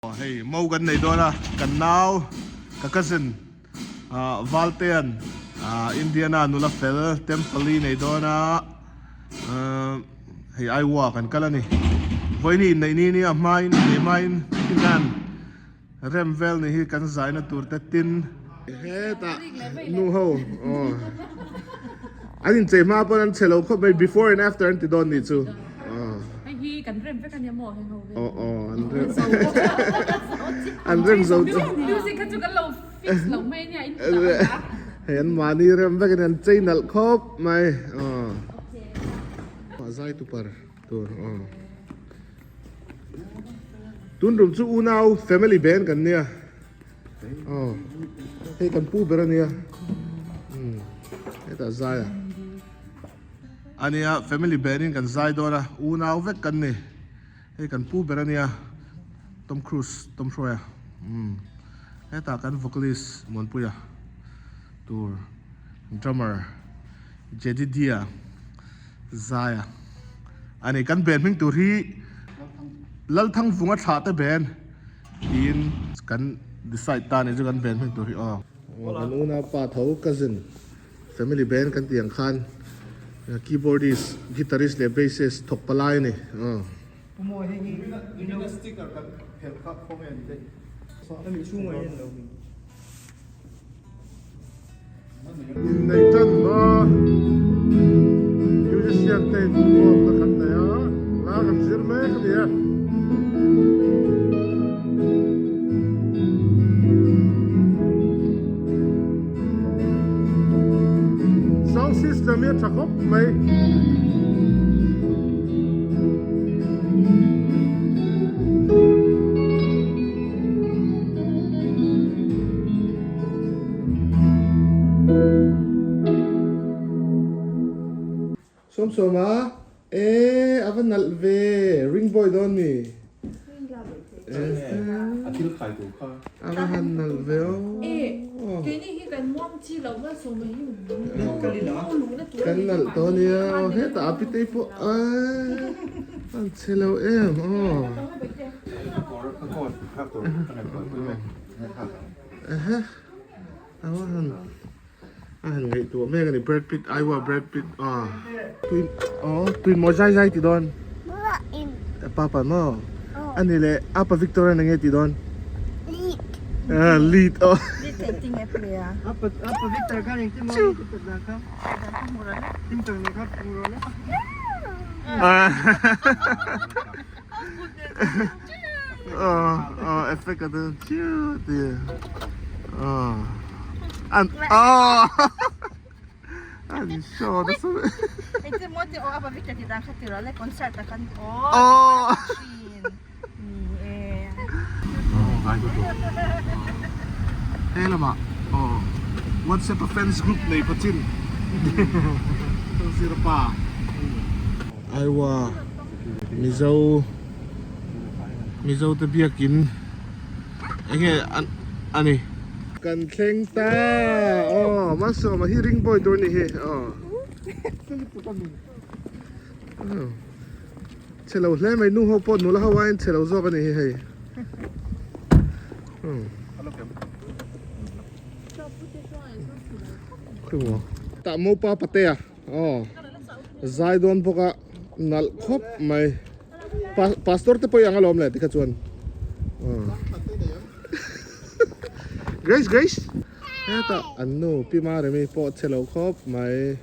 Hei mo kan nei dawn a, kan nau ka cousin Valtean Indiana nula fel temple i nei dawn a, hei Iowa kan kal a ni. Vawiin inneih ni nia hmain inneih hmain hian rem vel ni hi kan zaina tur te tin. Hetah nu ho aw an inchei hma pawn an che lo khawp mai before and after an ti dawn nih chu. Hei hi kan rem vek a nia maw heng ho hi. Aw aw an rem an rem zo chu. Music kha chu kan lo fix lo mai nia in tah a nia. Hei an mahni rem vek a nia an chei nalh khawp mai aw. Zai tupar tur aw. Tun rum chu unau family band kan nia. Aw hei kan pu ber a nia hetah zai a. Ania family band in kan zai dawn a unau vek kan ni hei kan pu ber ania Tom Cruise Tom Hruaia umm hetah kan vocalist Muanpuia tur drummer Jedidia Zaia ani kan band hming tur hi Lalthangvunga thlah te band tiin kan decide ta ani chu kan band hming tur hi aw. Kan unau pa tho cousin. Family band kan tih ang khan keyboardist, guitarist leh bassist thawk palai a ni. Inneih tan hma musician te inkhawmna kan nei a, hla kan zir mek a ni e. Sound system hi a tha khawp mai. Sawmsawma e a va nalh ve ring boy dawn mi. A thil khai tur kha. A va han nalh ve aw. Kan nalh tawh a nia aw hetah a pitei pawh a chhe lo em aw. A va han a han ngaihtuah mek a ni Brad Pitt Iowa Brad Pitt aw tui aw tui maw zai zai ti dawn papa maw a ni leh apa Victor a enge ti dawn lead lead aw lead theih ti nge play a apa apa Victor khan engtin maw ti pet dan kha tim tang ne kha hmu rawh le Aw effect a dawn chiu ti aw an aw an show nasa mai Engtin maw ti aw apa Victor ti dan kha ti rawh le concert ah khan aw thin ni e. He lamah aw WhatsApp a fans group nei pawh chin Sir pa Aiwa. Mizo Mizo te biakin enge a ni. Kan thleng ta aw Malsawma hi ring boy tur a ni hi aw chhe lo hle mai nu ho pawh nula ho aiin chhe lo zawk a ni hi hei. Tah mopa patea aw zai dawn bawk a. Nalh khawp mai. Pastor te pawh i ang alawm le tikha chuan. Grace Grace. Heta an nu Pi Maremi pawh che lo khawp mai.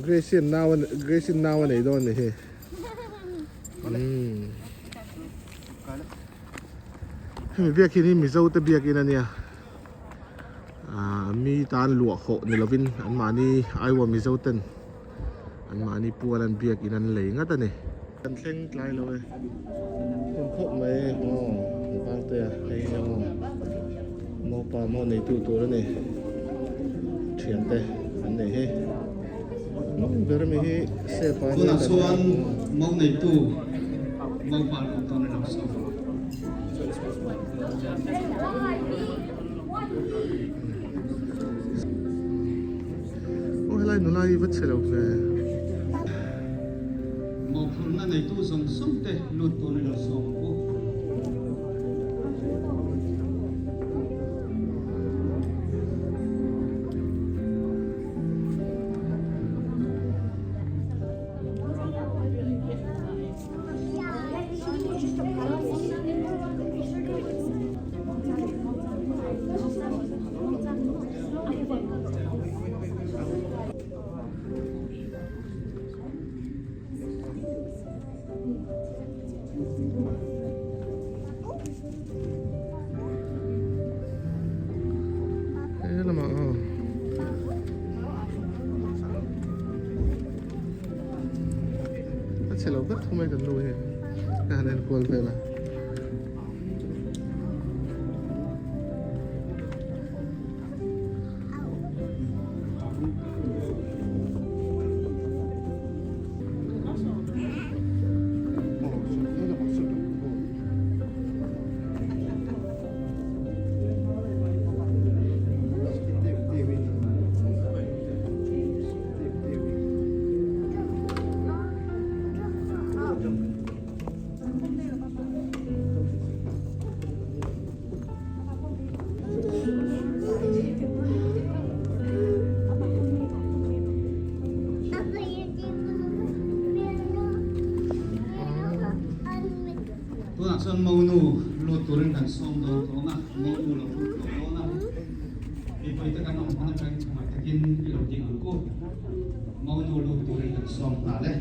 Grace in nau Grace in nau a nei dawn ni hi. Hemi biakin hi Mizo te biakin a nia. Aaa mi tan luah hawh ni lovin anmahni Iowa Mizo ten anmahni pual an biakin an lei ngat a ni. Kan thleng tlai lo e hmun khawp mai aw Vangte a hei hi aw Mopa maw neitu tur a ni thiante an nei hi ber ami hi step ah Tunah chuan mo neitu Mopa luh dawn a lo sawm. Aw helai nula hi va chhe lo ve. Mawhphurhna neitu zawng zawng te lut dawn a lo sawm ang u. ber thung mai kan nu hi ka han en kual vel a. Tunah chuan monu lut turin kan sawm dawn tawh a, monu lo lut tawh dawn a. Mipui te kan awm hman atangin chhungaih takin i lo ding ang ku. Monu lut turin kan sawm nghal e.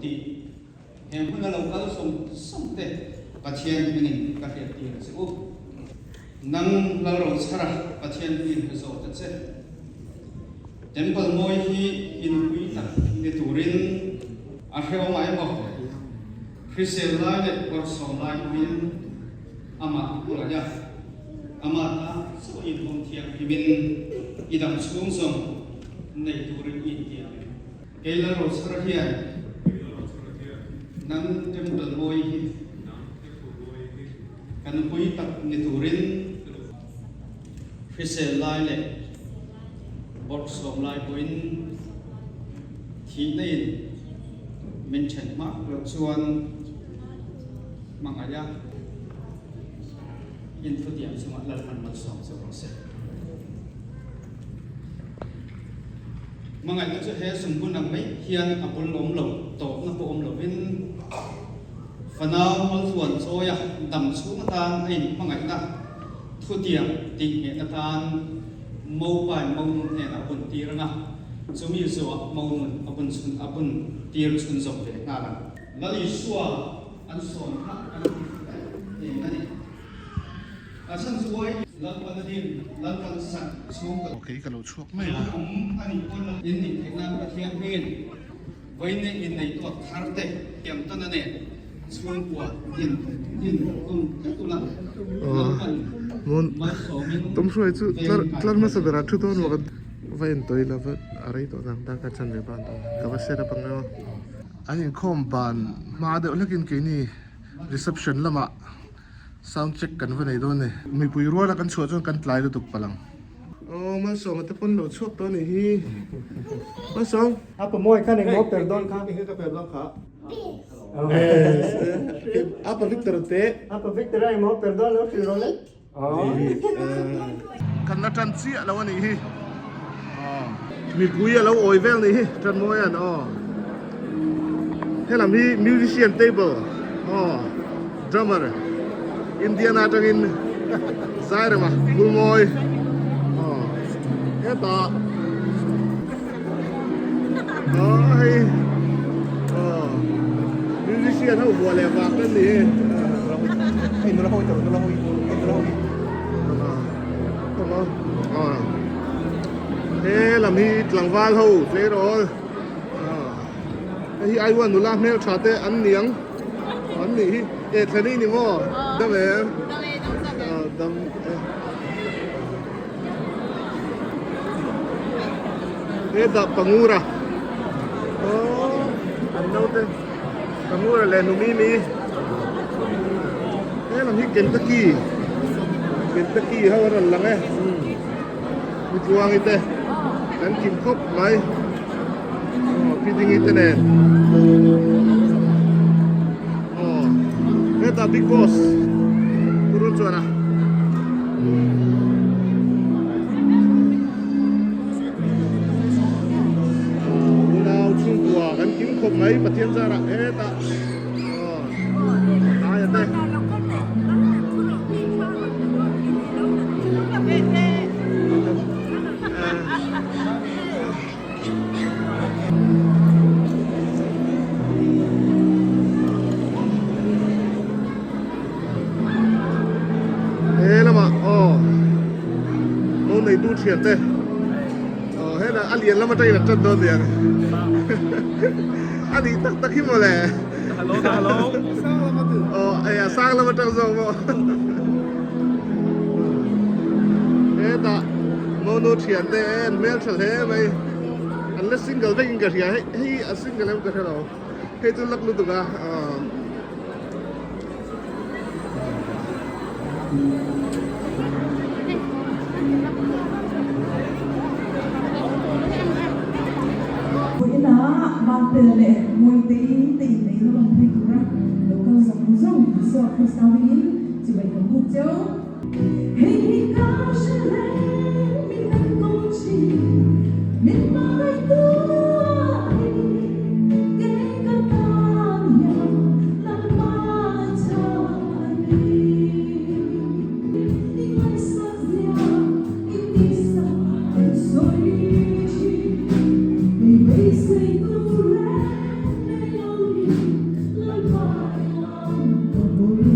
Tih he hmuna lo kal sawm sawm te Pathian hmingin ka hriattir a che u. Nang Lalrochhara Pathian hmingin ka zawt a che. Temple mawi hi inpui tak ni turin a hrehawm ai maw? Hrisel lai leh kawrsawm lai pawhin amah a ngaih a, amah ta chauh inhawm thianghlimin i dam chhung zawng nei turin i intiam em? Kei Lalrochhara hian nang Temple mawi hi ka nupui tak ni turin hrisel lai leh bawrhsawm lai pawhin thihna in min then hmak loh chuan hmangaih a inthutiam chungah Lalpan malsawm che rawh se. Hmangaihna chu he sumhmun ang mai hian a bul awm lo, tawpna pawh awm lovin fanau malthuan chawia dam chhung atan a inhmangaihna thutiang tih ngheh atan Mopain Monun hnenah a bun tir ang a, chumi zawhah Monun a bun chhun a bun tir chhun zawm ve nghal ang. Lal Isua an sawm kha an ti eng a ni. A chhan chu uai Lalpan a din, Lalpan sak chhung ka. Ok ka lo chhuak mai a. Awm a nih pawn in nih theih nan Pathian hmingin vawiin innei tuak thar te thiam tan a nen chhungkua din din tum tlat ula Lalpan malsawmin Tum hruai chu tlar tlar hmasa berah thu dawn maw va en tawh ila va a rei tawh nang darkar chan ve ban tawh ka va set up ang emaw. An inkhawm ban hma deuh hlekin keini reception lamah Sound check kan va nei dawn ni. Mipui ruala kan chhuah chuan kan tlai lutuk palh ang. Aw Malsawma te pawn lo chhuak tawh a nih hi. Malsawm. A pa mawi khan engmaw per dawn kha. Enge ka per dawn kha. A pa Victor te. A pa Victor a engmaw per dawn lo hrilh rawh le. Kan la tan chiah lo a nih hi. Mipui a lo awi vel nih hi Tanmawia'n aw. Helam hi musician table aw drummer Indiana atangin Zairema Vulmawi aw hetah aw hei aw musician ho buah leh vak an nih hi. Hei nula ho i tawrh nula ho i hei nula ho i. He lam hi tlangval ho tleirawl hei hi Aiwa nula hmeltha te an niang an nih hi e thleni ni maw dam em dam e he dah pangura aw an naute pangura leh numimi He lam hi Kentucky Kentucky ho a rawn lang e mi tluangi te kan kim khawp mai aw pi dingi te nen aw hetah big boss. purun chuan a. Unau chhungkua kan kim khawp mai Pathian zarah hetah aw aia te. He lamah aw lo neitu thian te aw hela a lian lam atangin an tan dawn nia a nih tak tak hi mawle aw hei a sang lam atang zawk maw hetah monu thian te an hmel tha hle mai an la single vekin ka hria hei hei a single em ka hre lo hei chu lak lutuk a aw. Vawiina Mangpel leh Mawitei te inneihna lawmpui tura lo kal zawng zawng Isua Krista hmingin chibai kan buk cheu. Hei hi ka hre reng min en kawl thin, min hmangaihtu a ni, kei ka tan hian Lalpa tha a ni. I ngaihsak zia i tihsak an sawi thin, kei beisei tur reng nei lo hi Lalpa lam ka hawi.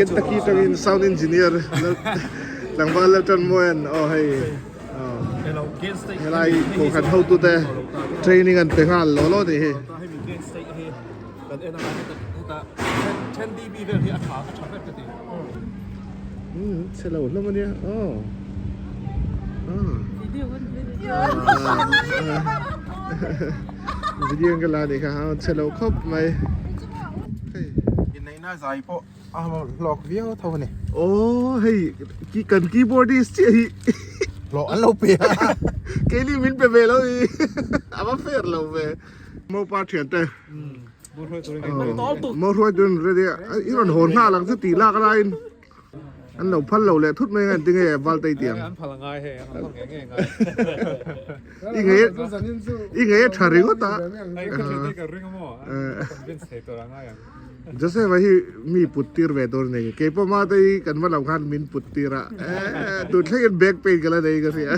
Kentucky tangin sound engineer tlangval Laltanmawian aw hei helai kohhran hotute training an pe nghal law law tih hi. Chhe lo hlawm a nia aw. Video an ka la anih kha chhe lo khawp mai. Inneihna zai pawh a hlawk viau tho a ni. Aw hei kan keyboardist chiah hi hlawh an lo pe a. Keini min pe ve lo hi a va fair lo ve. Mopa thiante Mo hruai turin ready a i rawn hawn nghal ang chu tih lak laiin an lo phal lo leh thut mai ang tinge Valtei tiang. An phal ngai hei an phal nge nge ngai. I ngei i ngei a tha ringawt a. Ai ka hre ka ring a maw convince thei tur a ngai ang. Joseph a hi mi put tir ve tur a nei. Keipawh mate hi kan va lo khan min put tir a. Tun thlengin back pain ka la nei ka hria.